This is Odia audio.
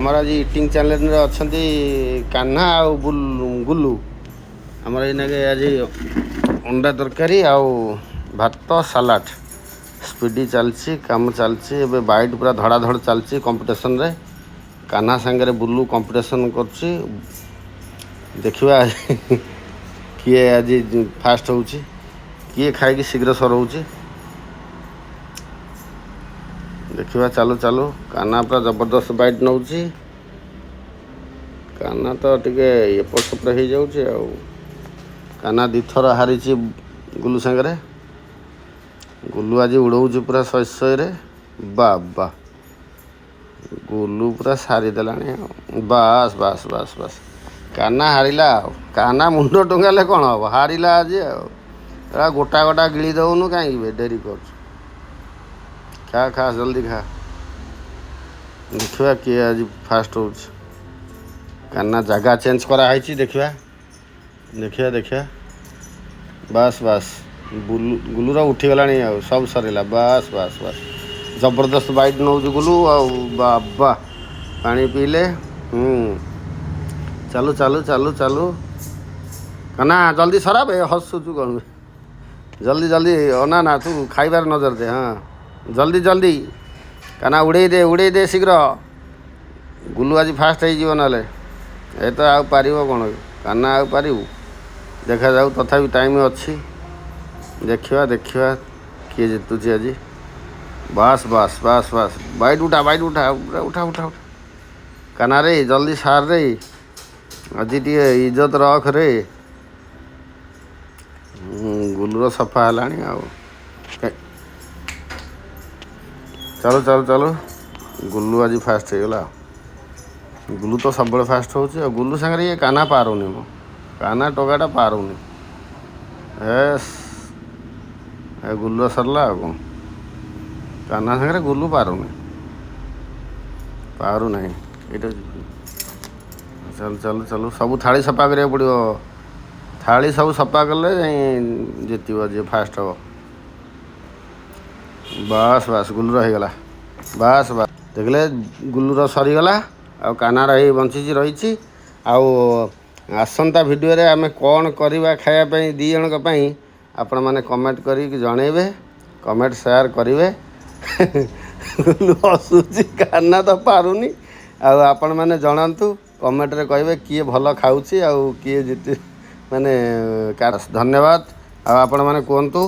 ଆମର ଆଜି ଇଟିଂ ଚ୍ୟାଲେଞ୍ଜରେ ଅଛନ୍ତି କାହ୍ନା ଆଉ ଗୁଲୁ। ଆମର ଏଇନାକେ ଆଜି ଅଣ୍ଡା ତରକାରୀ ଆଉ ଭାତ, ସାଲାଡ଼। ସ୍ପିଡ଼ି ଚାଲିଛି, କାମ ଚାଲିଛି। ଏବେ ବାଇଟ୍ ପୁରା ଧଡ଼ାଧଡ଼ ଚାଲିଛି କମ୍ପିଟିସନରେ। କାହ୍ନା ସାଙ୍ଗରେ ବୁଲୁ କମ୍ପିଟିସନ୍ କରୁଛି। ଦେଖିବା କିଏ ଆଜି ଫାଷ୍ଟ ହେଉଛି, କିଏ ଖାଇକି ଶୀଘ୍ର ସରଉଛି। ଦେଖିବା, ଚାଲୁ ଚାଲୁ। କାହ୍ନା ପୁରା ଜବରଦସ୍ତ ବାଇଟ୍ ନେଉଛି। କାହ୍ନା ତ ଟିକେ ଏପଟ ସେପଟ ହେଇଯାଉଛି। ଆଉ କାହ୍ନା ଦୁଇଥର ହାରିଛି ଗୁଲୁ ସାଙ୍ଗରେ। ଗୁଲୁ ଆଜି ଉଡ଼ଉଛି ପୁରା ଶହେ ଶହେରେ। ବା ବା, ଗୁଲୁ ପୁରା ସାରିଦେଲାଣି ଆଉ। ବାସ୍ ବାସ୍ ବାସ୍ ବାସ୍, କାହ୍ନା ହାରିଲା। ଆଉ କାହ୍ନା ମୁଣ୍ଡ ଟୁଙ୍ଗାଲେ କ'ଣ ହେବ? ହାରିଲା ଆଜି। ଆଉ ଏଟା ଗୋଟା ଗୋଟା ଗିଳି ଦେଉନୁ କାହିଁକି ବେ? ଡେରି କରୁଛୁ। ଖା ଖା, ଜଲ୍ଦି ଖା। ଦେଖିବା କିଏ ଆଜି ଫାଷ୍ଟ ହେଉଛି। କାହ୍ନା ଜାଗା ଚେଞ୍ଜ କରାହେଇଛି। ଦେଖିବା, ଦେଖିବା, ଦେଖିବା। ବାସ୍ ବାସ୍, ବୁଲୁ ଗୁଲୁର ଉଠିଗଲାଣି ଆଉ ସବୁ ସରିଲା। ବାସ୍ ବାସ୍ ବାସ୍, ଜବରଦସ୍ତ ବାଇଟ୍ ନେଉଛି ଗୁଲୁ। ଆଉ ବାବା ପାଣି ପିଇଲେ। ଚାଲୁ ଚାଲୁ ଚାଲୁ ଚାଲୁ କାହ୍ନା, ଜଲ୍ଦି ସରାବେ। ହସୁଛୁ କ'ଣ? ଜଲ୍ଦି ଜଲ୍ଦି। ଅନା ନା, ତୁ ଖାଇବାରେ ନଜର ଦେ। ହଁ, ଜଲ୍ଦି ଜଲ୍ଦି କାହ୍ନା, ଉଡ଼େଇ ଦେ, ଉଡ଼େଇ ଦେ ଶୀଘ୍ର। ଗୁଲୁ ଆଜି ଫାଷ୍ଟ ହେଇଯିବ ନହେଲେ। ଏ ତ ଆଉ ପାରିବ କ'ଣ କାହ୍ନା? ଆଉ ପାରିବୁ? ଦେଖାଯାଉ, ତଥାପି ଟାଇମ୍ ଅଛି। ଦେଖିବା, ଦେଖିବା କିଏ ଜିତୁଛି ଆଜି। ବାସ୍ ବାସ୍ ବାସ୍ ବାସ୍, ବାଇଟ୍ ଉଠା, ବାଇଟ୍ ଉଠା, ପୁରା ଉଠା, ଉଠା, ଉଠା। କାହ୍ନା ରେ, ଜଲ୍ଦି ସାର ରେ, ଆଜି ଟିକେ ଇଜ୍ଜତ ରଖ ରେ। ଗୁଲୁର ସଫା ହେଲାଣି ଆଉ। ଚାଲୁ ଚାଲୁ ଚାଲୁ। ଗୁଲୁ ଆଜି ଫାଷ୍ଟ ହେଇଗଲା। ଗୁଲୁ ତ ସବୁବେଳେ ଫାଷ୍ଟ ହେଉଛି। ଆଉ ଗୁଲୁ ସାଙ୍ଗରେ ଇଏ କାହ୍ନା ପାରୁନି। ମୁଁ କାହ୍ନା ଟୋକାଟା ପାରୁନି। ଏସ୍, ଏ ଗୁଲୁର ସରିଲା। ଆଉ କ'ଣ, କାହ୍ନା ସାଙ୍ଗରେ ଗୁଲୁ ପାରୁନି, ପାରୁନାହିଁ। ଏଇଟା ଚାଲୁ ଚାଲୁ ଚାଲୁ। ସବୁ ଥାଳି ସଫା କରିବାକୁ ପଡ଼ିବ। ଥାଳି ସବୁ ସଫା କଲେ ଯାଇ ଜିତିବ ଯିଏ ଫାଷ୍ଟ ହେବ। ବାସ୍ ବାସ୍, ଗୁଲୁର ହେଇଗଲା। ବାସ୍ ବାସ୍, ଦେଖିଲେ, ଗୁଲୁର ସରିଗଲା ଆଉ କାହ୍ନାର ହେଇ ବଞ୍ଚିଛି, ରହିଛି। ଆଉ ଆସନ୍ତା ଭିଡ଼ିଓରେ ଆମେ କ'ଣ କରିବା ଖାଇବା ପାଇଁ ଦୁଇ ଜଣଙ୍କ ପାଇଁ, ଆପଣମାନେ କମେଣ୍ଟ କରିକି ଜଣେଇବେ, କମେଣ୍ଟ ସେୟାର କରିବେ। ଗୁଲୁ ହସୁଛି, କାହ୍ନା ତ ପାରୁନି। ଆଉ ଆପଣମାନେ ଜଣାନ୍ତୁ, କମେଣ୍ଟରେ କହିବେ କିଏ ଭଲ ଖାଉଛି ଆଉ କିଏ ଜିତି ମାନେ। ଧନ୍ୟବାଦ। ଆଉ ଆପଣମାନେ କୁହନ୍ତୁ।